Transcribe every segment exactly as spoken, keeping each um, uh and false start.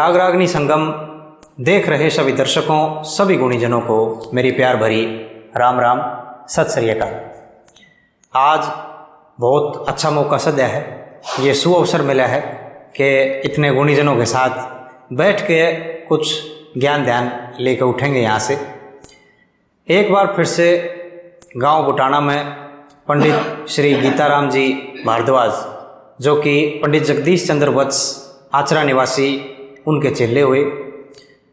राग रागनी संगम देख रहे सभी दर्शकों, सभी गुणीजनों को मेरी प्यार भरी राम राम, सत श्री अकाल। आज बहुत अच्छा मौका सद्या है, ये सुअवसर मिला है कि इतने गुणीजनों के साथ बैठ के कुछ ज्ञान ध्यान लेकर उठेंगे यहाँ से। एक बार फिर से गांव बुटाना में पंडित श्री गीताराम जी भारद्वाज, जो कि पंडित जगदीश चंद्र वत्स आचरा निवासी, उनके चेले हुए।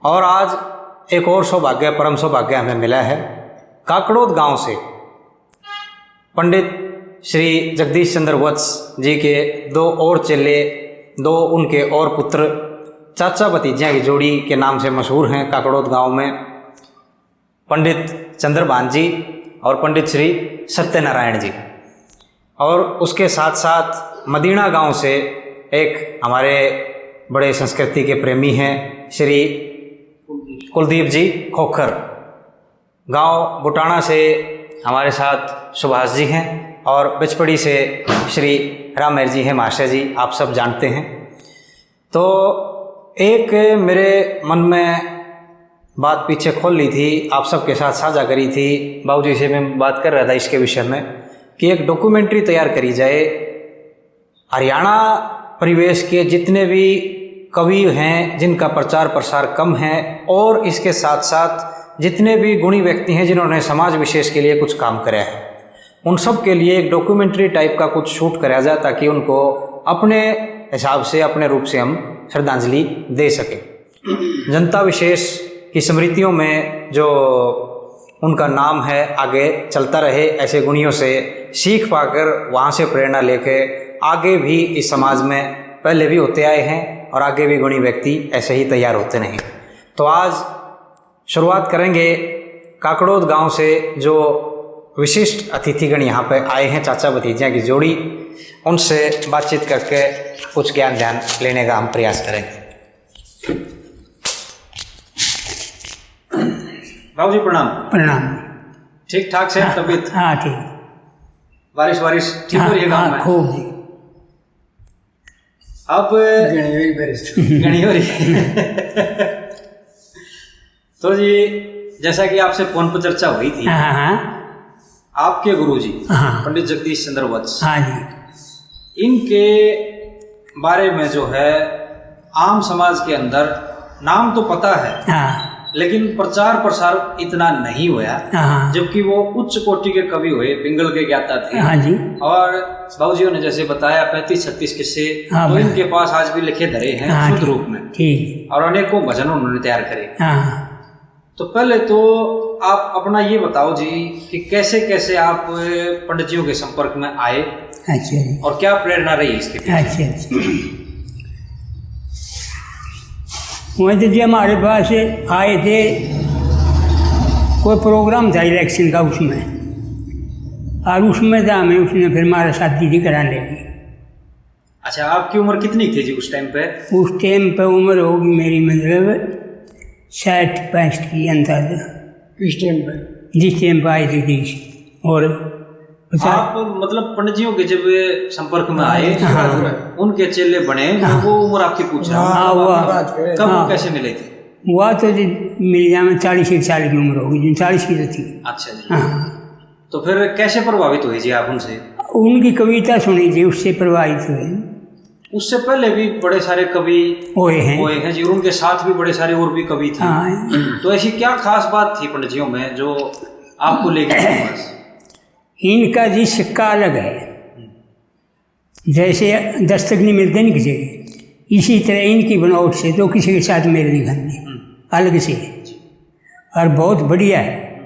और आज एक और सौभाग्य, परम सौभाग्य हमें मिला है। काकड़ोद गांव से पंडित श्री जगदीश चंद्र वत्स जी के दो और चेले, दो उनके और पुत्र, चाचा भतीजियां की जोड़ी के नाम से मशहूर हैं काकड़ोद गांव में, पंडित चंद्रभान जी और पंडित श्री सत्यनारायण जी। और उसके साथ साथ मदीना गांव से एक हमारे बड़े संस्कृति के प्रेमी हैं, श्री कुलदीप जी खोखर। गांव बुटाना से हमारे साथ सुभाष जी हैं और बिचपड़ी से श्री रामेर जी हैं, महाशय जी, आप सब जानते हैं। तो एक मेरे मन में बात पीछे खोल ली थी, आप सबके साथ साझा करी थी। बाबूजी से मैं बात कर रहा था इसके विषय में कि एक डॉक्यूमेंट्री तैयार करी जाए, हरियाणा परिवेश के जितने भी कवि हैं जिनका प्रचार प्रसार कम है, और इसके साथ साथ जितने भी गुणी व्यक्ति हैं जिन्होंने समाज विशेष के लिए कुछ काम करा है, उन सब के लिए एक डॉक्यूमेंट्री टाइप का कुछ शूट करा जाए, ताकि उनको अपने हिसाब से, अपने रूप से हम श्रद्धांजलि दे सकें। जनता विशेष की स्मृतियों में जो उनका नाम है, आगे चलता रहे, ऐसे गुणियों से सीख पाकर वहाँ से प्रेरणा लेके आगे भी इस समाज में पहले भी होते आए हैं और आगे भी गुणी व्यक्ति ऐसे ही तैयार होते रहें। तो आज शुरुआत करेंगे काकड़ोद गांव से, जो विशिष्ट अतिथिगण यहाँ पे आए हैं, चाचा भतीजियाँ की जोड़ी, उनसे बातचीत करके कुछ ज्ञान ध्यान लेने का हम प्रयास करेंगे। बाबू जी प्रणाम। प्रणाम। ठीक ठाक से हाँ, तबीयत? हाँ, ठीक। बारिश वारिश ठीक हाँ, हो रही है गाँव हाँ, में? खूब जी। अब घणी हो रही बारिश। घणी हो रही। तो जी, जैसा कि आपसे फोन पर चर्चा हुई थी, हाँ, हाँ। आपके गुरु जी हाँ। पंडित जगदीश चंद्र वत्स, हाँ जी। इनके बारे में जो है आम समाज के अंदर नाम तो पता है, हाँ। लेकिन प्रचार प्रसार इतना नहीं हुआ, हाँ। जबकि वो उच्च कोटि के कवि हुए, पिंगल के ज्ञाता थे। हाँ जी। और बाबूजी ने जैसे बताया, पैंतीस छत्तीस किस्से हाँ, तो बस। इनके पास आज भी लिखे धरे हैं हाँ, शुद्ध ठीक, रूप में। ठीक। और अनेकों भजन उन्होंने तैयार करे। हाँ। तो पहले तो आप अपना ये बताओ जी कि कैसे कैसे आप पंडित जियों के संपर्क में आए। अच्छा जी। और क्या प्रेरणा रही इसके पीछे? अच्छा, अच्छा। वहीं तो जी हमारे पास आए थे, कोई प्रोग्राम था इलेक्शन का, उसमें, और उसमें तो हमें उसने फिर हमारा शादी भी करा लेगी। अच्छा, आपकी उम्र कितनी थी जी उस टाइम पे? उस टाइम पे उम्र होगी मेरी, मतलब, साठ पैंसठ की अंदाजा। इस टाइम पे? जिस टाइम पे आई थी देश। और बता- आप, मतलब, पंडित जियों के जब संपर्क में आए, हाँ। उनके चेले बने, हाँ। वो उम्र आपकी पूछ रहा हूँ। हाँ, मतलब, हुआ। आप कब हाँ। कैसे मिले थे? हुआ तो जी, मिल जाए, चालीस एक साल की उम्र होगी जी, चालीस की तो थी। अच्छा जी। हाँ। तो फिर कैसे प्रभावित हुए जी आप उनसे? उनकी कविता सुनी जी, उससे प्रभावित हुए। उससे पहले भी बड़े सारे कवि हुए हैं। हुए हैं जी, और उनके साथ भी बड़े सारे और भी कवि थे। हाँ। तो ऐसी क्या खास बात थी पंडित जियों में जो आपको लेके गई बस? इनका जी सिक्का अलग है, जैसे दस्तक नहीं मिलते नहीं किसी के, इसी तरह इनकी बनावट से तो किसी के साथ मेल नहीं खाते, हम्म। अलग से। और बहुत बढ़िया है,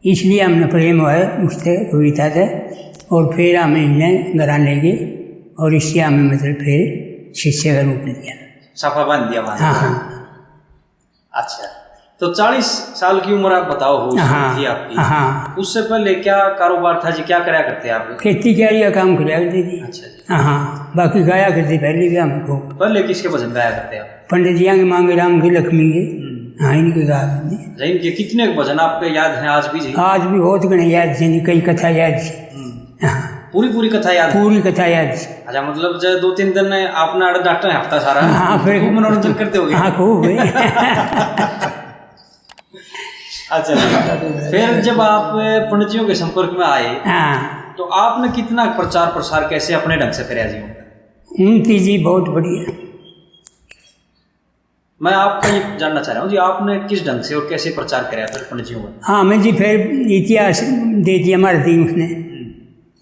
इसलिए हमने प्रेम हुआ है उससे, कविता से, और फिर हम इन्हें घरा ले गए और इससे हमें, मतलब, फिर शिष्य का रूप लिया। साफा बांध दिया वहाँ। हाँ, हाँ। अच्छा, तो चालीस साल की उम्र आप बताओ हो, हाँ, थी आपकी। हाँ। उससे पहले क्या कारोबार था जी, क्या करा करते आप? खेती कियारी का काम करा करते जी। अच्छा जी। हाँ, हाँ, बाकी गाया करते पहले भी हमको। पहले किसके भजन गाया करते आप? पंडित जियां के, मांगे राम के, लक्ष्मी के। हम्म। हाँ, इनके गाया करते। अच्छा, इनके कितने भजन आपके याद हैं आज भी जी? आज भी बहुत घणे याद हैं जी, कई कथा याद है। हम्म। हाँ। पूरी, पूरी कथा याद है? पूरी कथा याद है। अच्छा, मतलब, जब दो तीन दिन आपने आड़े डांटा है हफ्ता सारा, हाँ, फिर खूब मनोरंजन करते होगे। हाँ, खूब। अच्छा जी। फिर जब आप पंडित जी के संपर्क में आए, हाँ। तो आपने कितना प्रचार प्रसार कैसे अपने ढंग से करया जी? उनकी जी बहुत बढ़िया। मैं आपका ये जानना चाह रहा हूँ जी, आपने किस ढंग से और कैसे प्रचार करया फिर पंडित जी का? हाँ, मैं जी फिर इतिहास दे दिया हमारे दिन उसने। हम्म।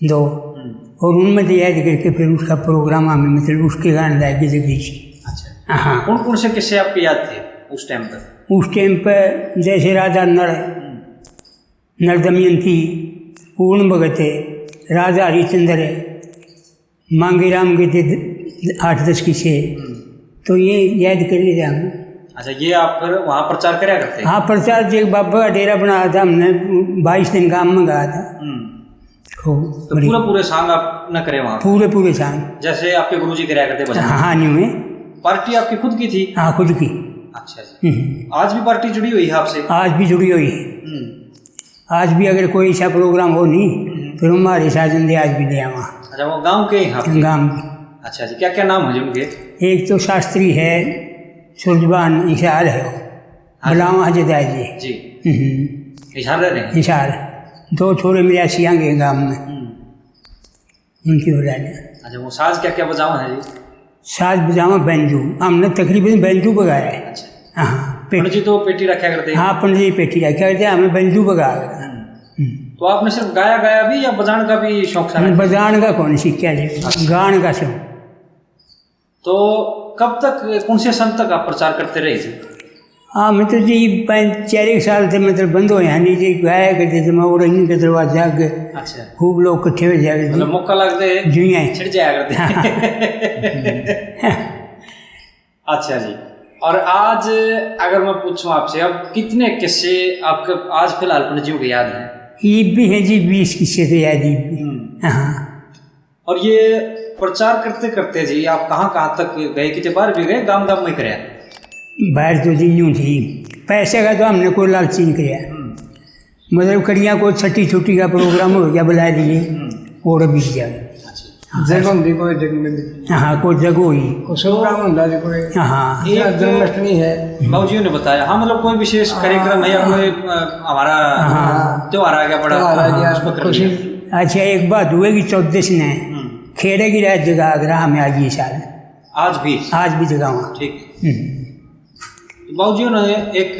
दो। हम्म। और उनमें तो याद करके फिर उसका प्रोग्राम हमें, मतलब, उसके गाने लाए के जगदीश। अच्छा। हाँ। कौन कौन से किस्से आपके याद थे उस टाइम पर? उस टाइम पर जैसे राजा नल, हम्म। नल दमयंती, पूर्ण भगत, राजा हरिश्चंद्र, मांगेराम के थे आठ दस किस्से, हम्म। तो ये याद कर लिए हम। अच्छा, ये आप फिर वहाँ प्रचार करया करते? हाँ, प्रचार जो बाबा का डेरा बनाया था हमने, बाईस दिन गांव में गया था। हम्म। खूब तो बढ़िया। पूरा पूरे सांग आप न करे वहाँ? पूरे पूरे सांग। जैसे आपके गुरुजी करया करते भजन? हाँ, हाँ, न्यू है। पार्टी आपकी खुद की थी? हाँ, खुद की। अच्छा जी। हम्म। आज भी पार्टी जुड़ी हुई है आपसे? आज भी जुड़ी हुई है। हम्म। आज भी अगर कोई ऐसा प्रोग्राम हो नहीं, हम्म। फिर हमारे साजन दे आज भी ले आवा। अच्छा, वो गांव के ही हैं आपके? गांव के। अच्छा जी, क्या क्या नाम है जी उनके? एक तो शास्त्री है, सुरजबान हिसार है वो। हाँ जी। बुलावा हजदार जी। जी। हम्म। हिसार रह रहे हैं? हिसार। दो छोरे मेरे आसिया के गांव में। हम्म। उनकी बुला लिया। अच्छा, वो साज क्या क्या बजावा है जी? साज बजावा बैंजू, हमने तकरीबन बैंजू बजाया है। अच्छा। हाँ, पेटी। पंडित जी तो पेटी रखा करते हैं? हाँ, पंडित जी पेटी रखा करते, हमें बैंजू बजा। हम्म। हम्म। तो आपने सिर्फ गाया गाया भी या बजान का भी शौक था? नहीं, बजान का कौन सीखा जी, अच्छा। गान का शौक। तो कब तक, कौन से सन तक आप प्रचार करते रहे जी? हाँ, मैं तो जी पाँच, चार एक साल थे, मतलब, बंद हो, यानी जी गाया करते थे, मैं और इनके दरवाजे आगे अच्छा। खूब लोग इकट्ठे हो जाए। मतलब, मौका लगते जी, हैं। छिड़ जाया करते। अच्छा जी, और आज अगर मैं पूछूं आपसे, अब कितने किस्से आपके आज फिलहाल पंडित जी के याद हैं? ये भी है जी, बीस किस्से तो याद ही भी। हम्म। हाँ। और ये प्रचार करते करते जी आप कहाँ कहाँ तक गए? कितने बाहर भी गए, गांव गांव में करया? बाहर तो जी यूं थी, पैसे का तो हमने कोई लालच नहीं करया। हम्म। मतलब, कड़िया को छठी छुट्टी का प्रोग्राम हो गया, बुला लिए, हम्म। और बिक जाए। अच्छा। हाँ, जगह होंदी कोई जगह में भी। हाँ, कोई जगह हुई। कोई शुभ काम होंदा जी कोई। हाँ। या एक जन्माष्टमी है। बाबूजी ने बताया, हाँ, मतलब, कोई विशेष कार्यक्रम है या हाँ। कोई, अ, हमारा हाँ। त्योहार आ गया बड़ा, त्योहार आ गया, हाँ, उस पर कर खुशी। लिया। अच्छा, एक बात हुई कि चौदस ने हम्म। खेड़े की रात जगा आगरा हमें आज ये साल। आज भी? आज भी जगावा। ठीक है। हम्म। तो बाबूजी ने एक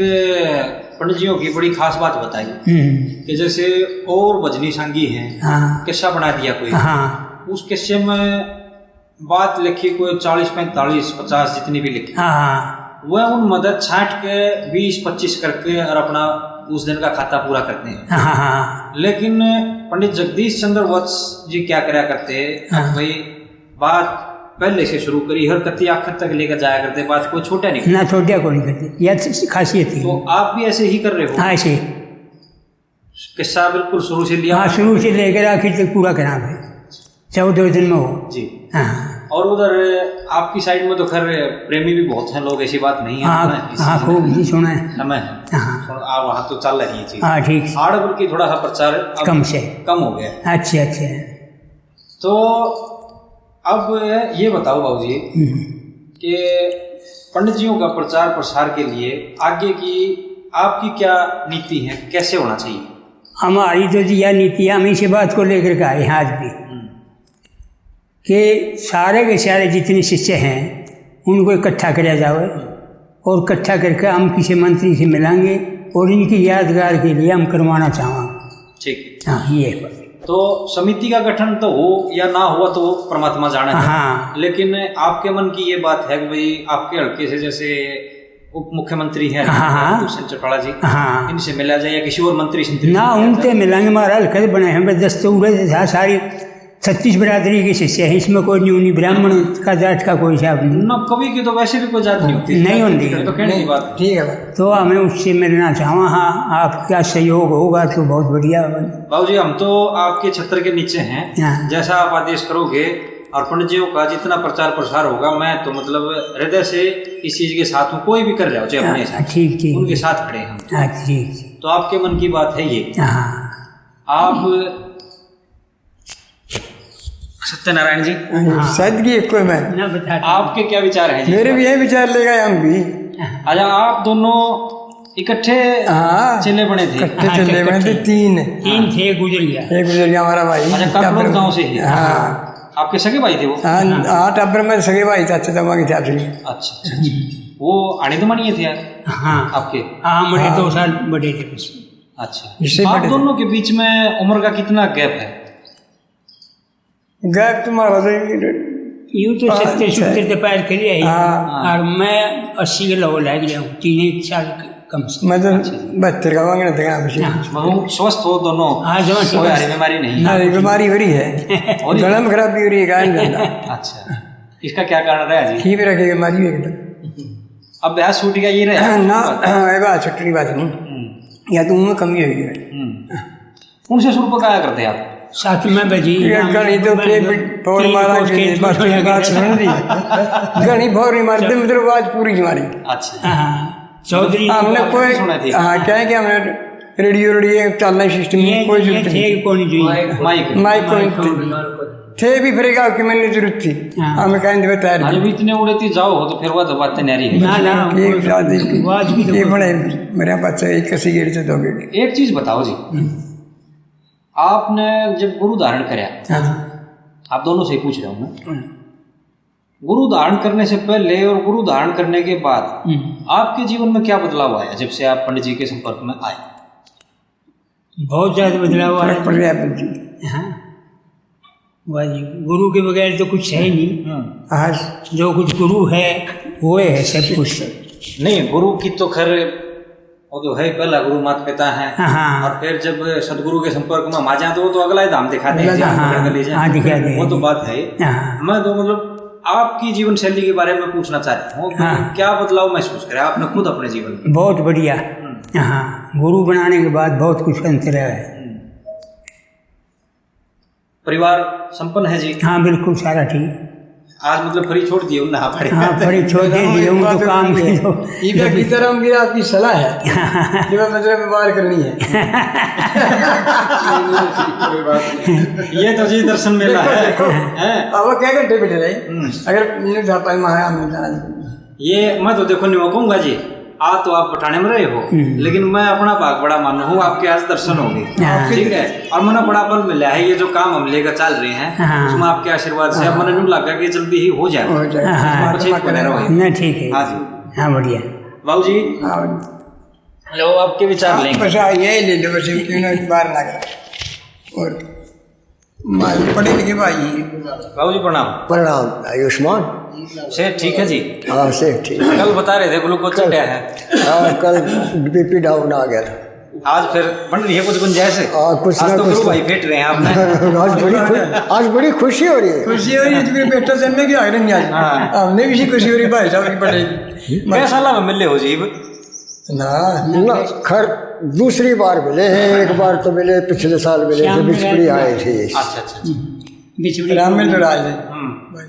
पंडित जी की बड़ी खास बात बताई हम्म। कि जैसे और भजनी सांगी हैं, हाँ। किस्सा बना दिया कोई। हाँ। उस किस्से में बात लिखी कोई चालीस, पैंतालीस, पचास, जितनी भी लिखी। हाँ। वह उन मदद छांट के बीस पच्चीस करके और अपना उस दिन का खाता पूरा करते हैं। हाँ, हाँ। लेकिन पंडित जगदीश चंद्र वत्स जी क्या करया करते, हाँ। भाई, बात पहले से शुरू करी और कत्ती आखिर तक लेकर जाया करते, बात को छोटा नहीं ना, छोटा को नहीं करते। यह अच्छी खासियत है। तो आप भी ऐसे ही कर रहे हो? हाँ, ऐसे ही। किस्सा बिल्कुल शुरू से लिया? हाँ, शुरू से लेकर आखिर तक पूरा करा फिर। चौदह दिन में हो। जी। हाँ। और उधर आपकी साइड में तो खैर प्रेमी भी बहुत हैं लोग, ऐसी बात नहीं है, हाँ, है ना? इस हाँ, चीज़ में खूब जी सुना है। समय है। हाँ। और आ, वहाँ तो चल रही है चीज़। हाँ, ठीक। आड़पुर की थोड़ा सा प्रचार अब कम से। कम हो गया है। अच्छा, अच्छा। तो अब ये बताओ बाबूजी हम्म। कि पंडित जियों का प्रचार प्रसार के लिए आगे की आपकी क्या नीति है, कैसे होना चाहिए? हमारी तो जी यह नीति है, हम इसी बात को लेकर के आए हैं आज भी, हम्म। कि सारे के सारे जितने शिष्य हैं उनको इकट्ठा किया जावे हम्म। और इकट्ठा करके हम किसी मंत्री से मिलांगे और इनकी यादगार के लिए हम करवाना चाहेंगे। ठीक। हाँ, ये है। तो समिति का गठन तो हो या ना हुआ तो परमात्मा जाने। हाँ। लेकिन आपके मन की ये बात है कि भाई आपके हल्के से जैसे उप मुख्यमंत्री हैं हाँ, हाँ। दुष्यंत चौटाला जी, हाँ। इनसे मिला जाए या किसी और मंत्री संत्री से ना, मिला उनसे जाए? मिलांगे, हमारा हल्का से बने हैं, बस दस्तूर है, सा-, सारी छत्तीस बिरादरी के शिष्य हैं, इसमें कोई न्यू नहीं, ब्राह्मण का, जाट का कोई हिसाब नहीं। ना, कवि की तो वैसे भी कोई जात नहीं होती। नहीं होती। तो कहने की नहीं, बात। ठीक है। तो हमें उससे मिलना चाहो, हाँ, आपका सहयोग होगा तो बहुत बढ़िया होगा। बाबू जी, हम तो आपके छत्र के नीचे हैं, हाँ। जैसा आप आदेश करोगे और पंडित जियों का जितना प्रचार प्रसार होगा, मैं तो मतलब हृदय से इस चीज के साथ हूँ। कोई भी कर रहे हो, चाहे अपने हाँ, साथ, ठीक, ठीक। उनके साथ खड़े हैं हम। हाँ, ठीक। तो आपके मन की बात है ये। हाँ। आप सत्यनारायण जी, हाँ। सादगी एक कोई मैं। ना बता दो। आपके क्या विचार हैं जी? मेरे भी यही विचार लेगा हम भी। अच्छा, आप दोनों इकट्ठे हाँ, चेले बने थे? इकट्ठे हाँ, चेले बने थे, इकट्ठे। तीन। तीन हाँ। थे, गुजर गया। एक गुजर गया हमारा भाई। अच्छा, कपड़ों गांव से ही? हाँ। आपके सगे भाई थे वो? हाँ, हाँ। हाँ, टाबर में सगे भाई, चाचा तमा के चाचा। अच्छा, अच्छा, अच्छा। वो आने दमानिए थे यार? हाँ। आपके? हाँ, मेरे हाँ। दो साल बड़े थे बस। अच्छा। इससे आप बड़े थे। दोनों के बीच में उम्र का कितना गैप है? गैप तुम्हारा हो जाएगी। यूं तो हाँ, सत्तर अच्छा। सत्तर के पार कर लिया है। हाँ। और मैं अस्सी के लगो लग गया हूँ, तीन एक साल कम से। मैं तो अच्छा। बहत्तर का मांगना था यहाँ पे। हाँ। मतलब स्वस्थ हो दोनों? हाँ, जमा कोई स्वस्थ। हारी बीमारी नहीं? ना, अरे, कुछ बीमारी हो रही है। हो रही है? गला में खराबी हो रही है, गाय में ज्यादा। अच्छा, इसका क्या कारण रहा जी? ठीक रखे बीमारी एकदम। अब ब्याह छूट गया, ये रहे? ना, ये बात छुट्टी बात नहीं। हम्म। या तो उम्र कमी हो गई है। हम्म। कौन से सुर पर गाया करते आप? साथ में बजी, ये गाने तो मैं के भी फोन तीन मारा कोस के के बस तीन बात सुन दी। गाने फोन नहीं मारते, मतलब आवाज पूरी नहीं मारी। अच्छा। हाँ, चौधरी हमने कोई सुना थी। हाँ, क्या है कि हमने रेडियो, रेडियो चलना सिस्टम ये, कोई ये जरूरत थे नहीं। कौन जी? माइक। माइक कौन माइक थे? कौन? थे भी फिर गाँव की मैंने जरूरत थी। हाँ। हमें कहीं बता हाँ, रहे। जब इतने उड़े थी जाओ हो तो फिर वो तो बातें नहीं रही। ना, ना, ये वो शादी की। आवाज भी तो ये कोई बड़े मेरे बच्चे एक कसी गेड़ से दो गेड़। एक चीज बताओ जी, हम्म। आपने जब गुरु धारण करया, हाँ। आप दोनों से ही पूछ रहा हूँ मैं, हम्म। गुरु धारण करने से पहले और गुरु धारण करने के बाद हम्म। आपके जीवन में क्या बदलाव आया जब से आप पंडित जी के संपर्क में आए? बहुत ज्यादा बदलाव आया। फर्क पड़ गया पंडित जी। हाँ। वाह जी, गुरु के बगैर तो कुछ है ही नहीं। हम्म। आज जो कुछ गुरु है, वो है सब कुछ। नहीं, गुरु की तो खैर, वो तो है, पहला गुरु माता पिता है। हाँ, हाँ। और फिर जब सदगुरु के संपर्क में आ जाए, तो वो तो अगला ही धाम दिखाते हैं, अगला धाम। हाँ, अगली हाँ, दिखा दे। वो तो बात है। हाँ। मैं तो, मतलब, आपकी जीवन शैली के बारे में पूछना चाह रहा हूँ कि हाँ। क्या बदलाव महसूस करे आपने खुद अपने जीवन में? बहुत बढ़िया। हम्म। हाँ, गुरु बनाने के बाद बहुत कुछ अंतर है। हम्म। परिवार संपन्न है जी? हाँ, बिल्कुल सारा ठीक। आज मतलब फ्री छोड़ दिए उन्हें, हाँ, फ्री। हाँ, फ्री छोड़ दे दिए, उनको काम की तो। ये भी भीतर हम भी आपकी सलाह है। ये बस मतलब व्यवहार करनी है। कोई बात नहीं। ये तो जी दर्शन मेला है। देखो, हैं? अब वो क्या घंटे बैठे रहे? हम्म। अगर न्यू था पाई महा हमने जाना। ये मैं तो देखो नहीं वो कहूँगा जी, आ तो आप पठाने में रहे हो, हम्म। लेकिन मैं अपना भाग बड़ा मानू हूँ, आपके आज दर्शन हो गए। हाँ। ठीक है, और मैंने बड़ा बल मिला है, ये जो काम हम लेकर चल रहे हैं, हाँ। उसमें आपके आशीर्वाद से अब हाँ। मैंने न्यू लगा कि जल्दी ही हो जाए। हो जाए। हाँ। इसमें पछेत को नहीं रहो। नहीं, ठीक है। हाँ जी। हाँ, बढ़िया। बाबू जी, हाँ। लो, आपके विचार हाँ, लेंगे। बस हाँ, यही ले लो, बस क्यों ना बाहर लग रहा है। और मालिक पढ़े लिखे भाई। बाबू जी प्रणाम। प्रणाम आयुष्मान। सेहत ठीक है जी? हाँ, सेहत ठीक। कल बता रहे थे ग्लूकोज कल चढ़ा है। हाँ, कल बीपी डाउन आ गया था। आज फिर बन रही है कुछ गुंजाइश? हाँ, कुछ आज ना तो कुछ गुरु तो। भाई भेट रहे हैं आपने। आज बड़ी खु-, आज बड़ी खुशी हो रही है। खुशी हो रही है, तुम्हें बेटा जन्मे की आ रही है आज। हाँ। हमने भी खुशी हो रही है भाई साहब की पढ़ेगी। कैसा लगा मिले हो जी? ना। ना, खैर, दूसरी बार मिले हैं, एक बार तो मिले, पिछले साल मिले थे, श्याम बिचपड़ी मिला आए थे। अच्छा, अच्छा, अच्छा। बिचपड़ी राम में लड़ा है। हम्म।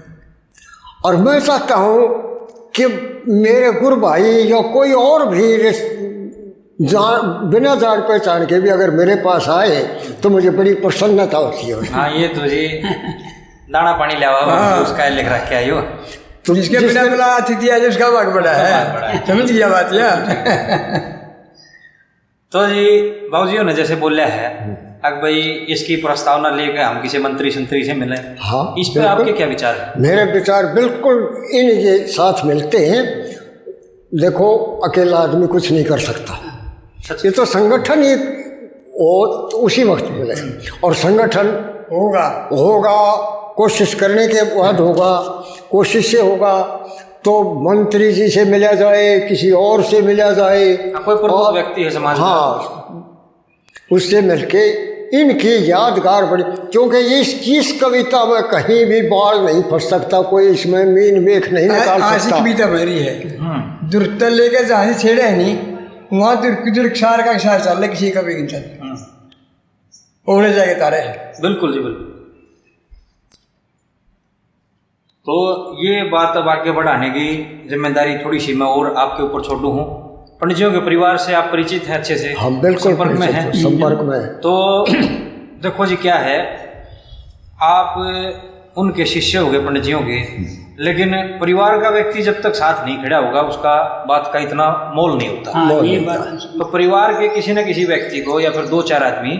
और मैं चाहता हूँ कि मेरे गुरु भाई या कोई और भी रिस-, जान, बिना जान पहचान के भी अगर मेरे पास आए, तो मुझे बड़ी प्रसन्नता होती है। हाँ, ये तो जी दाना पानी लेवा, हाँ। उसका लिख रख के आयो। तो जिसके जिस बिना दिन बुलाया अतिथि आज उसका भाग बड़ा है। भाग बड़ा है। समझ गया बात यार। तो जी, बाबूजी ने जैसे बोला है, हम्म। अब भाई इसकी प्रस्तावना लेकर हम किसी मंत्री संतरी से मिले, हाँ, इस पे बिल्कुल। आपके क्या विचार हैं? मेरे विचार बिल्कुल इनके साथ मिलते हैं। देखो, अकेला आदमी कुछ नहीं कर सकता। सच। ये तो संगठन ही हो, तो उसी वक्त मिले। और संगठन होगा। होगा, कोशिश करने के बाद होगा, कोशिश से होगा, तो मंत्री जी से मिला जाए, किसी और से मिला जाए। हाँ, कोई प्रमुख और व्यक्ति है समाज का। हाँ, उससे मिलके इनकी यादगार बड़ी, क्योंकि इस, इस कविता में कहीं भी बाल नहीं फंस सकता, कोई इसमें मीन मेख नहीं आ-, निकाल आज सकता। कविता बन रही है। हम्म। दुर तले के जहाँ से छेड़े है नहीं, वहाँ दुर, दुर क्षार का क्षार चल रहा है, किसी का भी नहीं चल रहा। हम्म। ओढ़े जाके तारे हैं। बिल्कुल जी, बिल्कुल। तो ये बात अब आगे बढ़ाने की जिम्मेदारी थोड़ी सी मैं और आपके ऊपर छोड़ू हूँ। पंडित जी के परिवार से आप परिचित हैं अच्छे से, हाँ, बिल्कुल संपर्क में परिचित हैं। हूँ, संपर्क में। तो देखो जी, क्या है, आप उनके शिष्य हो गए पंडित जियों के। लेकिन परिवार का व्यक्ति जब तक साथ नहीं खड़ा होगा, उसका बात का इतना मोल नहीं होता। हाँ, मोल ये नहीं बात होता। तो सही। तो परिवार के किसी न किसी व्यक्ति को या फिर दो चार आदमी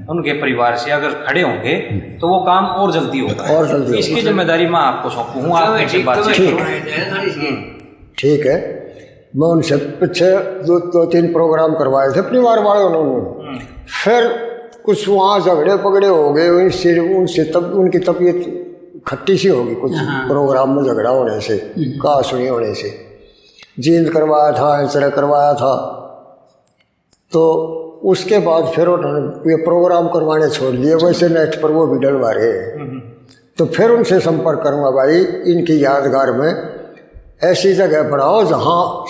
उनके परिवार से अगर खड़े होंगे तो वो काम और जल्दी होगा। और जल्दी होगा। इसकी जिम्मेदारी मैं आपको सौंपू हूँ, आप इनसे बातचीत ठीक। करो। है ना, इसलिए। ठीक है। मैं उनसे पीछे दो दो तीन प्रोग्राम करवाए थे परिवार वालों ने। फिर कुछ वहाँ झगड़े पगड़े हो गए उनसे, उनसे तब उनकी तबीयत खट्टी सी होगी कुछ। हाँ। प्रोग्राम में झगड़ा होने से, कहा सुनी होने से, जींद करवाया था, ऐसा करवाया था। तो उसके बाद फिर उन्होंने ये प्रोग्राम करवाने छोड़ दिए। वैसे नेट पर वो भी डलवा रहे हैं। तो फिर उनसे संपर्क करूँगा, भाई, इनकी यादगार में ऐसी जगह बनाओ जहाँ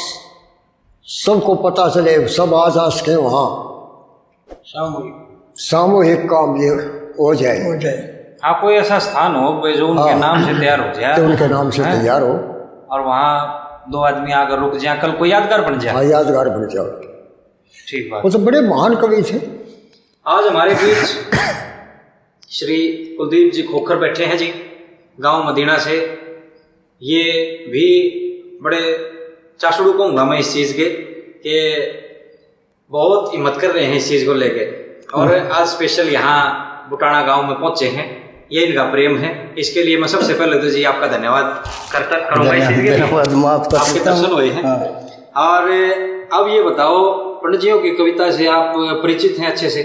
सबको पता चले, सब आ जा सके वहाँ, सामूहिक। सामूहिक काम ये हो जाए। हो जाए। हाँ, कोई ऐसा स्थान हो भाई, जो उनके हाँ। नाम से तैयार हो जाए। तो उनके नाम से हैं? तैयार हो। और वहाँ दो आदमी आकर रुक जाए, कल कोई यादगार बन जाए। हाँ, यादगार बन जाओ। ठीक बात। वो तो बड़े महान कवि थे। आज हमारे बीच श्री कुलदीप जी खोखर बैठे हैं जी, गांव मदीना से। ये भी बड़े चासड़ू कहूँगा मैं इस चीज़ के, कि बहुत हिम्मत कर रहे हैं इस चीज़ को लेके। और आज स्पेशल यहाँ बुटाना गांव में पहुँचे हैं, ये इनका प्रेम है। इसके लिए मैं सबसे पहले तो जी आपका धन्यवाद करता करूँगा इस चीज़ के लिए। धन्यवाद, माफ कर आपके सकता हूँ। दर्शन हुए हैं। हाँ। और अब ये बताओ, पंडित जियों की कविता से आप परिचित हैं अच्छे से?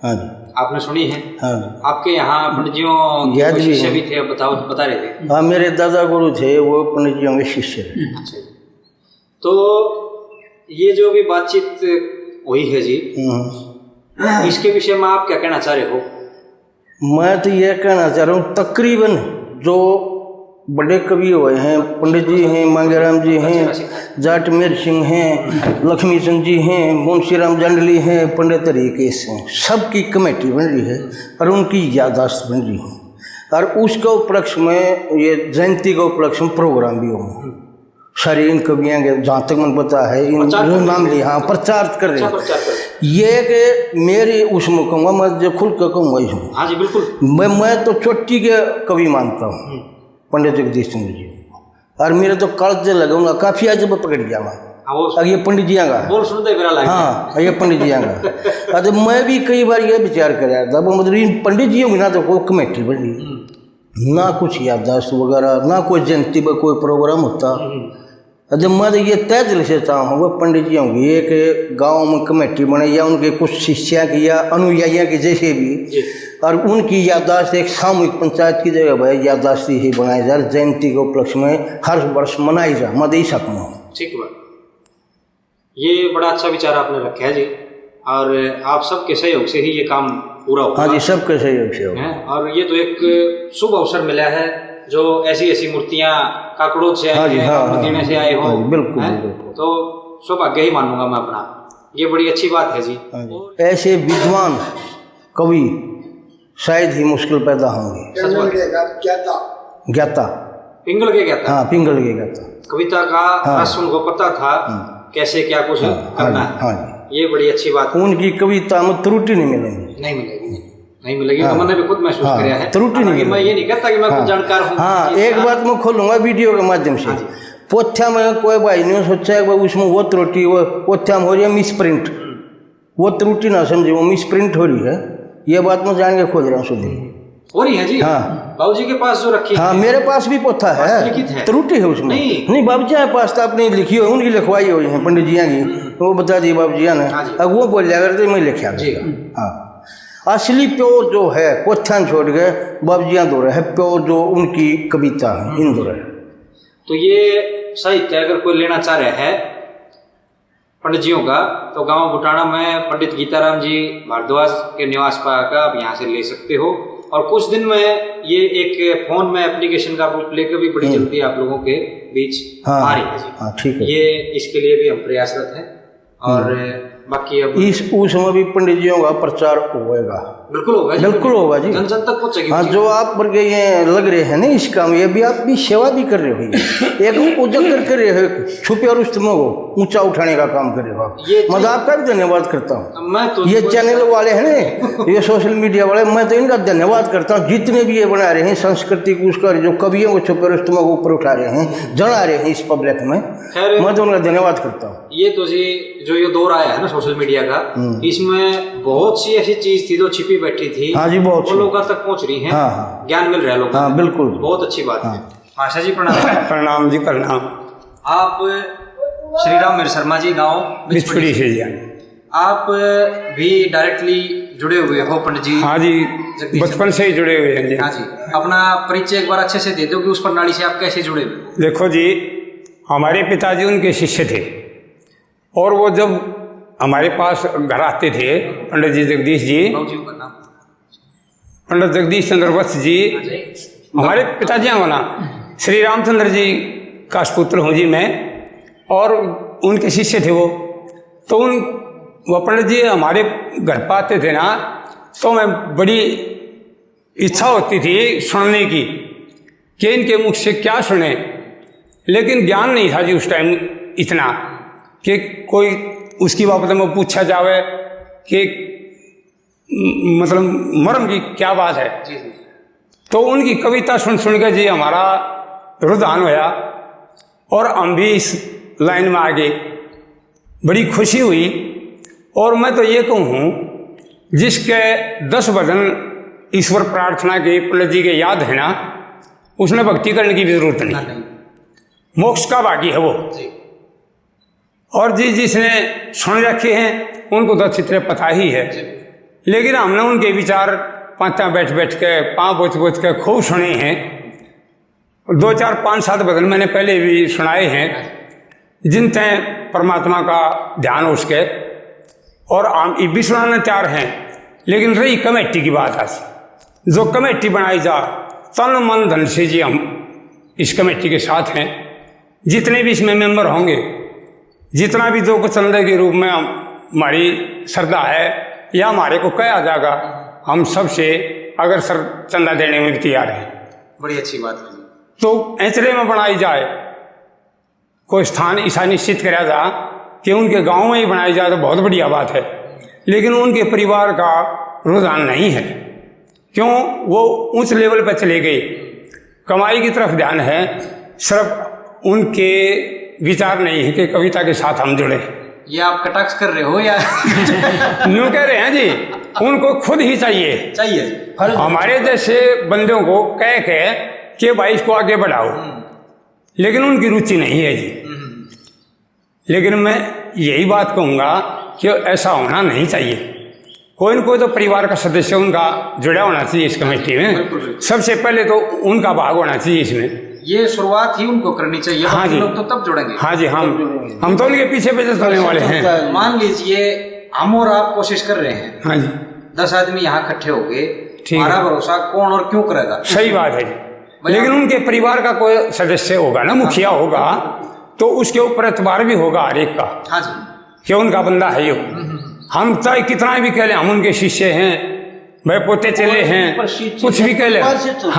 हाँ जी। आपने सुनी है? हाँ। आपके यहाँ पंडित जियों के याद कोई भी शिष्य है। भी थे, बताओ, बता रहे थे। हाँ, मेरे दादा गुरु थे, वो पंडित जियों के शिष्य थे। अच्छा। तो ये जो भी बातचीत हुई है जी, हम्म। इसके विषय में आप क्या कहना चाह रहे हो? मैं तो ये कहना चाह रहा हूँ, तकरीबन जो बड़े कवि हुए हैं, पंडित जी हैं, मांगेराम जी हैं, जाट मेर सिंह हैं, लक्ष्मी चंद जी हैं, मुंशीराम जांडली हैं, पंडित हरिकेश हैं, सबकी कमेटी बन रही है और उनकी याददाश्त बन रही है। और उसके उपलक्ष्य में, ये जयंती के उपलक्ष्य में प्रोग्राम भी होंगे। सारे इन कवियां के, जहाँ तक मुझे पता है, इन प्रचार जो कर नाम रहे लिए, हैं। हाँ, प्रचार कर रहे अच्छा, हैं। प्रचार कर। ये कि मेरी उसमें कहूँगा, मैं जो खुल के कहूँगा इसमें, हाँ जी, बिल्कुल। मैं, मैं तो चोटी के कवि मानता हूँ पंडित जगदीश चंद्र जी को। और मेरे तो कालजे लगाऊंगा, काफी आज मैं पकड़ गया मैं। हाँ, वो अब ये पंडित जी आगा। बोल सुनते मेरा लाग हाँ, ये पंडित जी आगा। अरे, मैं भी कई बार ये विचार कर रहा था, वो मतलब इन पंडित जी होंगे ना, तो कोई कमेटी बन रही, ना कुछ याददाश्त वगैरह, ना कोई जयंती पर कोई प्रोग्राम होता। अरे, मैं तो ये तय दिल से चाहूँ, वो पंडित जी होंगे, एक गांव में कमेटी बने या उनके कुछ शिष्या की या अनुयायियों की, जैसे भी, जी। और उनकी याददाश्त एक सामूहिक पंचायत की जगह पर याददाश्त ही बनाई जा, जयंती के उपलक्ष्य में हर वर्ष मनाई जा, मैं तो ऐसा कहूँ। ठीक बात। ये बड़ा अच्छा विचार आपने रखा है जी, और आप सबके सहयोग से ही ये काम पूरा होगा। हाँ जी, सबके सहयोग से होगा। हैं? और ये तो एक शुभ अवसर मिला है, जो ऐसी ऐसी मूर्तियां काकड़ोद से आई हाँ जी, हैं, हाँ, काकड़ोद हाँ। देने से आए हो, हाँ जी, बिल्कुल जी, हैं? बिल्कुल। तो सौभाग्य ही मानूंगा मैं अपना, ये बड़ी अच्छी बात है जी। हाँ जी। ऐसे विद्वान कवि शायद ही मुश्किल पैदा होंगे। सच बात। ज्ञाता। ज्ञाता। पिंगल के ज्ञाता। हाँ, पिंगल के ज्ञाता। कविता का हाँ। रस उनको पता था, हम्म। कैसे क्या कुछ हाँ, करना हाँ, है। हाँ। ये बड़ी अच्छी बात है। उनकी कविता में त्रुटि नहीं मिलेगी। नहीं मिलेगी, नहीं मिलेगी। हाँ। तो मैंने भी खुद महसूस हाँ, किया है। त्रुटि नहीं हालांकि मैं मिलेगी। ये नहीं कहता कि मैं हाँ। कुछ जानकार हूँ। हाँ, किसी चीज़ एक का। बात मैं खोलूंगा वीडियो के माध्यम से। हाँ जी। पोथ्या में कोई भाई ने सोचा है, भाई, उसमें वो त्रुटि, वो पोथ्या में हो रही है मिसप्रिंट, वो त्रुटि ना समझे, वो मिसप्रिंट हो रही है। ये बात मैं जान के खोज रहा हूँ सुधीर। हो रही है जी। हाँ। बाबूजी के पास जो रखी हाँ, है, मेरे पास भी पोथा है, हस्तलिखित है। त्रुटि है उसमें। नहीं। नहीं, बाबूजी के पास तो अपनी लिखी हुई, उनकी लिखवाई हुई है पंडित जी की, वो बता दी बाबूजी ने। हाँ जी। अब वो बोल जाकर तो मैं लिखा। जी। हाँ, असली प्योर जो है पोथ्या छोड़ के बाबूजी दो है, प्योर जो उनकी कविता है, इन दो है। तो ये साहित्य अगर कोई लेना चाह रहा है पंडित जियों का, तो गांव बुटाना में पंडित गीताराम जी भारद्वाज के निवास पर आकर आप यहाँ से ले सकते हो। और कुछ दिन में ये एक फोन में एप्लीकेशन का रूप लेकर भी बड़ी हम्म। जल्दी आप लोगों के बीच हाँ, आ रही है जी। हाँ, ठीक है। ये इसके लिए भी हम प्रयासरत हैं। और बाकी अब इस, उसमें भी पंडित जियों का प्रचार होएगा। बिल्कुल होगा जी। बिल्कुल होगा जी। जन जन तक पहुंचेगी हाँ, वो चीज़। जो आप वर्गे ये लग रहे हैं ना इस काम, ये भी आप भी सेवा भी कर रहे हो, ये एक उजागर कर रहे हो, एक छुपे रुस्तम को ऊंचा उठाने का काम कर रहे हो आप। ये मतलब आपका भी धन्यवाद करता हूँ। मैं तो ये कोई चैनल वाले हैं ना, ये सोशल मीडिया वाले, मैं तो इनका धन्यवाद करता हूँ। जितने भी ये बना रहे हैं सांस्कृतिक, उसका जो कवियों को छुपे रुस्तम को ऊपर उठा रहे हैं, जला रहे हैं इस पब्लिक में, खैर, मैं तो उनका धन्यवाद करता हूँ। ये तो जी, जो ये दौर आया है ना सोशल मीडिया का, हम्म। इसमें बहुत सी ऐसी चीज थी जो छिपी बैठी थी, हाँ जी, बहुत वो सी। लोगों तक पहुंच रही है, हाँ, हाँ। ज्ञान मिल रहा है लोगों हाँ, को। बिल्कुल। बहुत अच्छी बात है। हाँ। मास्टर जी, प्रणाम। प्रणाम जी, प्रणाम। आप श्री राम मेर शर्मा जी, गांव बिछुड़ी से जी। आप भी डायरेक्टली जुड़े हुए हो पंडित जी? हाँ जी, जगदीश बचपन से ही जुड़े हुए हैं जी। हाँ जी, अपना परिचय एक बार अच्छे से दे दो कि उस प्रणाली से आप कैसे जुड़े हुए हो? देखो जी, हमारे पिताजी उनके शिष्य थे और वो जब हमारे पास घर आते थे, पंडित जी जगदीश जी, बाबू जी का नाम? पंडित जगदीश चंद्र वत्स जी, हाँ जी। हमारे पिताजी का नाम, श्री रामचंद्र जी का सुपुत्र हूँ जी मैं, और उनके शिष्य थे वो। तो उन, वो पंडित जी हमारे घर पे आते थे ना, तो मैं बड़ी इच्छा होती थी सुनने की कि इनके मुख से क्या सुने, लेकिन ज्ञान नहीं था जी उस टाइम इतना कि कोई उसकी बाबत में पूछा जावे कि म-, मतलब मर्म की क्या बात है। जी, जी। तो उनकी कविता सुन सुन के जी हमारा रुझान होया और हम भी इस लाइन में आ गए। बड़ी खुशी हुई। और मैं तो ये कहूँ, जिसके दस भजन ईश्वर प्रार्थना के पंडित जी के याद है ना, उसने भक्ति करने की भी जरूरत नहीं। हाँ, नहीं। मोक्ष का भागी है वो। जी। और जी, जिसने सुन रखे हैं, उनको तो अच्छी तरह पता ही है। जी। लेकिन हमने उनके विचार पांता बैठ बैठ के, पाँव पोछ पोछ के खूब सुने हैं। दो, चार, पाँच, सात भजन मैंने पहले भी सुनाए हैं, जिनते परमात्मा का ध्यान हो सके। और हम इब भी सुनाने तैयार हैं, लेकिन रही कमेटी की बात आज। जो कमेटी बनाई जा, तन मन धन से जी हम इस कमेटी के साथ हैं। जितने भी इसमें मेंबर होंगे, जितना भी जो कुछ चंदे के रूप में हम, हमारी श्रद्धा है या हमारे को कहा जाएगा, हम सबसे अग्रसर चंदा देने में भी तैयार हैं। बड़ी अच्छी बात है। तो ऐचरे में बनाई जाए, कोई स्थान ऐसा निश्चित करा जा कि उनके गांव में ही बनाई जाए तो बहुत बढ़िया बात है, लेकिन उनके परिवार का रुझान नहीं है। क्यों? वो उस लेवल पर चले गए, कमाई की तरफ ध्यान है, सिर्फ उनके विचार नहीं है कि कविता के साथ हम जुड़े। ये आप कटाक्ष कर रहे हो या? न्यू कह रहे हैं जी, उनको खुद ही चाहिए। चाहिए। हमारे जैसे बंदों को कह के कि भाई इसको आगे बढ़ाओ, हम्म। लेकिन उनकी रुचि नहीं है जी। हम्म। लेकिन मैं यही बात कहूँगा कि ऐसा होना नहीं चाहिए। कोई न कोई तो परिवार का सदस्य उनका जुड़ा होना चाहिए इस कमेटी में। बिल्कुल, बिल्कुल। सबसे पहले तो उनका भाग होना चाहिए इसमें। ये शुरुआत ही उनको करनी चाहिए, हाँ बाकी जी। लोग तो तब जुड़ेंगे। हाँ जी, हम, तब जुड़ेंगे। हम तो उनके पीछे पीछे चलने वाले हैं। मान लीजिए, हम और आप कोशिश कर रहे हैं। हाँ जी। दस आदमी यहाँ इकट्ठे हो गए, ठीक है। हमारा भरोसा कौन और क्यों करेगा? सही बात है जी। भैया, लेकिन उनके परिवार का कोई सदस्य होगा ना, मुखिया होगा, तो उसके ऊपर एतबार भी होगा हर एक का। हाँ जी। कि उनका बंदा है यो। हम्म, हम्म, हम्म। हम चाहे कितना भी कह लें, हम उनके शिष्य हैं, भाई पोते चेले हैं, कुछ भी कह लें। हाँ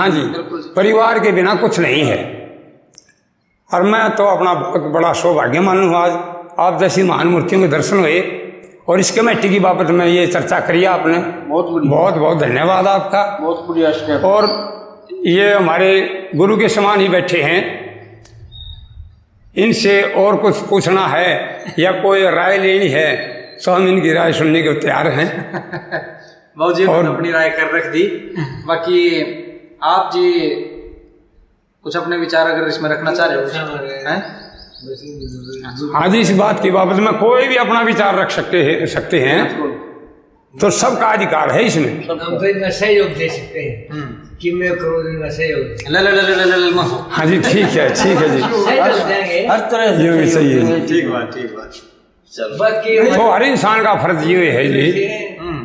जी, बिल्कुल जी। परिवार के बिना कुछ नहीं है। और मैं तो अपना बहुत बड़ा सौभाग्य मानूँ आज, आप जैसी महान मूर्तियों के दर्शन हुए और इस कमेटी की बाबत में ये चर्चा करी आपने। बहुत बढ़िया। बहुत, बहुत धन्यवाद आपका। बहुत बढ़िया। और ये हमारे गुरु के समान ही बैठे हैं, इनसे और कुछ पूछना है या कोई राय लेनी है तो हम इनकी राय सुनने को तैयार हैं। बाबू जी, और अपनी राय कर रख दी। बाकी आप जी कुछ अपने विचार अगर इसमें रखना चाह रहे हो, हैं? हाँ जी, इस बात की बाबत में कोई भी अपना विचार रख सकते हैं, सकते हैं। तो सबका अधिकार है इसमें। हम तो इतना सहयोग दे सकते हैं। हम्म। कि मैं करूँ, इतना सहयोग दे। ले, ले, ले, ले, ले, ले, ले, मत। हाँ जी, ठीक है, ठीक है जी। सहयोग देंगे। हर तरह से ये भी सहयोग सही है। देंगे। ठीक बात, ठीक बात। चलो। बाकी तो हर इंसान का फर्ज ये है जी। हम्म।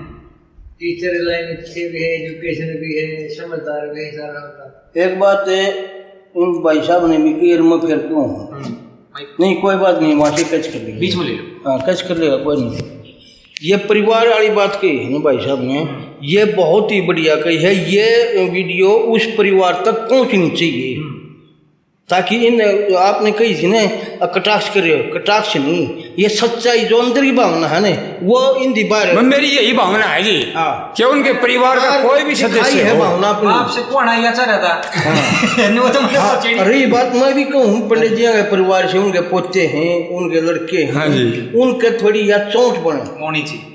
टीचर लाइन से भी है, एजुकेशन भी है, समझदार भी है, सारा होता। एक बात है, उन भाई साहब ने भी कही, "मैं फिर क्यों हूँ?" हम्म। नहीं, कोई बात नहीं, वहाँ से कैच कर लेगा। बीच में ले लो। हाँ, कैच कर लेगा, कोई नहीं। ये परिवार वाली बात कही है ना भाई साहब ने, ये बहुत ही बढ़िया कही है। ये वीडियो उस परिवार तक पहुंचनी चाहिए, ताकि इन, आपने कही थी ना, कटाक्ष करियो, कटाक्ष नहीं, ये सच्चाई जो अंदर की भावना है ना, वो इनकी बाहर। मैं, मेरी यही भावना है जी, हाँ। कि उनके परिवार का कोई भी सदस्य है हो। भावना अपनी। आपसे कौन आया चाह रहा था? हाँ। नहीं, वो तो मतलब हाँ, चिड़ी। रही बात, मैं भी कहूँ, पंडित जी के परिवार से उनके पोते हैं, उनके लड़के हैं, हाँ जी। उनके थोड़ी या चोट बने। होनी चाहिए।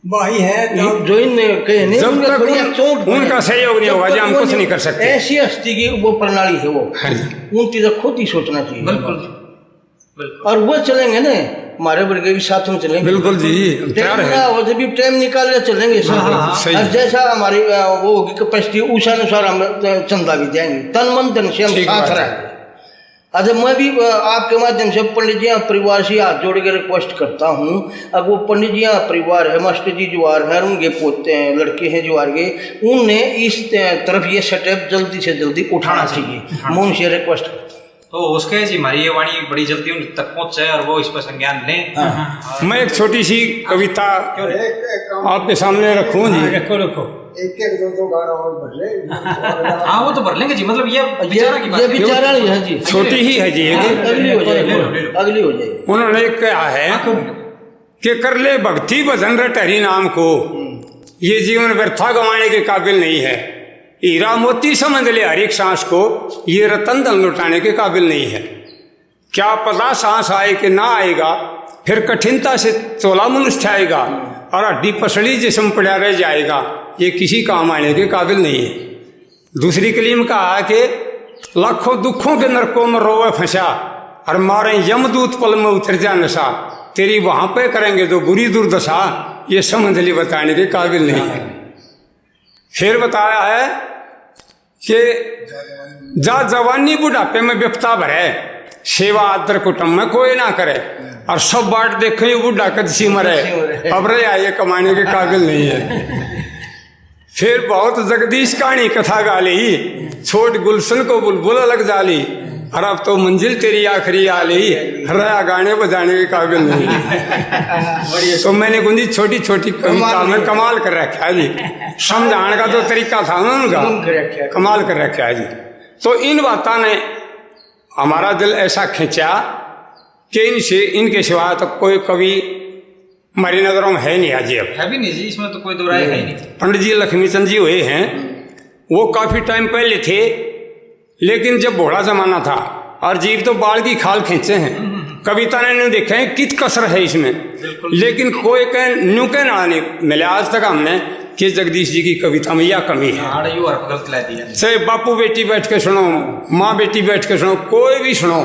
भाई है ये तो जो इनने कहे नहीं, जब उनका तक थोड़ी उन-, चोट बने। उनका सहयोग नहीं जब होगा जी, तक हम वो कुछ नहीं कर सकते। ऐसी हस्ती की वो प्रणाली है वो। हाँ जी। उनकी तो खुद ही सोचना चाहिए। बिल्कुल जी। बिल्कुल। और वो चलेंगे ना, हमारे वर्गे भी साथ में चलेंगे। बिल्कुल जी, हम तैयार हैं। ना हो, जब भी टाइम निकाल के चलेंगे सब। हाँ, हाँ, हाँ। सही और है। जैसा हमारी, अ, वो होगी capacity, उस अनुसार हम, अ, चंदा भी देंगे। तन मन धन से हम ठीक साथ बात है। रहेंगे। अच्छा, मैं भी, अ, आपके माध्यम से पंडित जी परिवार से हाथ जोड़ के request करता हूँ, अगर वो पंडित जी परिवार है, मास्टर जी जुआर हैं, उनके पोते हैं, लड़के हैं जुआर के, उन्हें इस, अ, तरफ ये step जल्दी से जल्दी उठाना उठाना चाहिए। चाहिए। हाँ। मैं उनसे request करता हूँ। तो उसके जी हमारी ये वाणी बड़ी जल्दी उन तक पहुंचे और वो इस पर संज्ञान लें। हाँ। हाँ। मैं एक छोटी सी कविता क्यों नहीं? आपके सामने रखूं जी। हाँ, रखो, रखो। एक एक दो दो गाना और भर ले। हाँ, वो तो भर लेंगे जी, मतलब ये ये, विचारा की बात ये है। विचारा नहीं है जी। छोटी ही है जी, ये हाँ, अगली हो जाएगी, ले लो, ले लो। अगली हो जाएगी। उन्होंने कहा है हाँ, कौन? कि कर ले भक्ति भजन रट हरि नाम को, हम्म। ये जीवन व्यर्था गंवाने के काबिल नहीं है। हीरा मोती समझ ले हर एक सांस को, ये रतन धन लुटाने के काबिल नहीं है। क्या पता सांस आए कि ना आएगा, फिर कठिनता से तोला मनुष्य आएगा और हड्डी पसली जिस्म पड़ा रह जाएगा, ये किसी काम आने के काबिल नहीं है। दूसरी कली में कहा कि लाखों दुखों के नरकों में रोवे फंसा और मारे यमदूत पल में उतर जा नशा, तेरी वहां पे करेंगे जो बुरी दुर्दशा, ये समझ ली बताने के काबिल नहीं है। फिर बताया है कि जा जवानी बुढ़ापे में बिपता भरे, सेवा आदर कुटुंब में कोई ना करे, और सब बाट देखे ये बुढ़ा कद सी मरे, अब रहा ये कमाने के काबिल नहीं है। फिर बहुत जगदीश कहानी कथा गा ली, छोड़ गुलशन को बुलबुल अलग जा ली, और अब तो मंजिल तेरी आखिरी आ ली, रहा गाने बजाने के काबिल नहीं। तो मैंने कुंजी छोटी छोटी कविता में कमाल कर रखा है जी। समझाने का जो तरीका था ना उनका, कमाल कर रखा है जी। तो इन बातों ने हमारा दिल ऐसा खींचा कि इनसे, इनके सिवा तो कोई कवि हमारी नजरों में है नहीं आज अब। है भी नहीं जी, इसमें तो कोई दो राय है ही नहीं। पंडित जी लक्ष्मी चंद जी हुए हैं, वो काफी टाइम पहले थे, लेकिन जब भोला जमाना था और जीव तो बाल की खाल खींचे हैं, कविता ने न्यू देखा है कित कसर है इसमें। बिल्कुल। लेकिन कोई कह, न्यू कहना नहीं मिला आज तक हमने कि जगदीश जी की कविता में यह कमी है। हाँ, यू हरफ गलत ला दी है। चाहे बापू बेटी बैठ के सुनो, माँ बेटी बैठ के सुनो, कोई भी सुनो,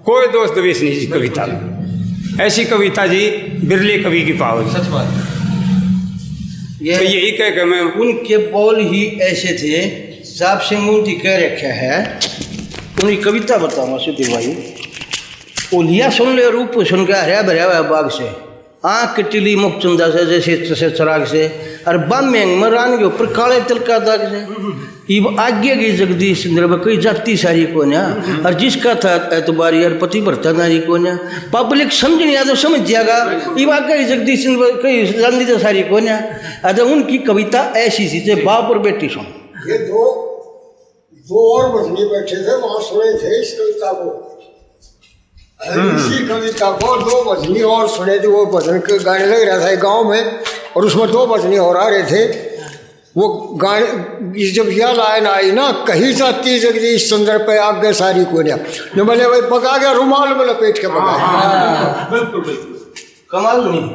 कोई दोष द्वेष नहीं जी कविता में। ऐसी कविता जी बिरले कवि की पाओ जी। सच बात है। ये तो यही कह के मैं उनके बोल ही ऐसे थे, साहब सिंह उनकी कह रखे है, उनकी कविता बताऊंगा सुधीर भाई। ओलिया सुन ले रूप सुन के हरया भरया हुआ बाग से, आँख के टिली मुख चंदा से, जैसे तैसे चराग से, और बाम्यांग में रान के ऊपर काले तिल का दाग से। इब आगे की जगदीश चंद्र में कोई जाति सारी कोन्या, और जिसका था एतबार यार पतिव्रता नारी कोन्या। पब्लिक समझ नहीं आ तो समझ जाएगा। इब आगे की जगदीश चंद्र में कोई जाति तो सारी कोन्या। अतः उनकी कविता ऐसी थी, जे बाप और बेटी सुन। ये दो, दो और भजनी बैठे थे, वहां सुने थे इस कविता को। हम्म। इसी कविता को दो भजनी और सुने थे, वो भजन के गाने लग रहा था एक गाँव में, और उसमें दो भजनी और आ रहे थे। वो गाने, ये जब यह लाइन आई ना, कही जाती जगदीश चंद्र पे आगे सारी कोन्या, न बोले भाई पका गया, रुमाल में लपेट के पका। हाँ, हाँ, बिल्कुल, बिल्कुल। कमाल नहीं।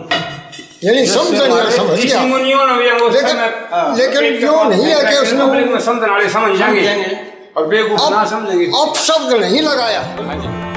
यानी समझ नहीं आ, समझ गया। मुनियों ने भी वो लेकिन, समय, हाँ। लेकिन जो नहीं है कि उसमें पब्लिक में समझ वाले समझ जाएंगे। समझ जाएंगे। और बेवकूफ अब, ना समझेंगे। अपशब्द नहीं लगाया। हाँ जी।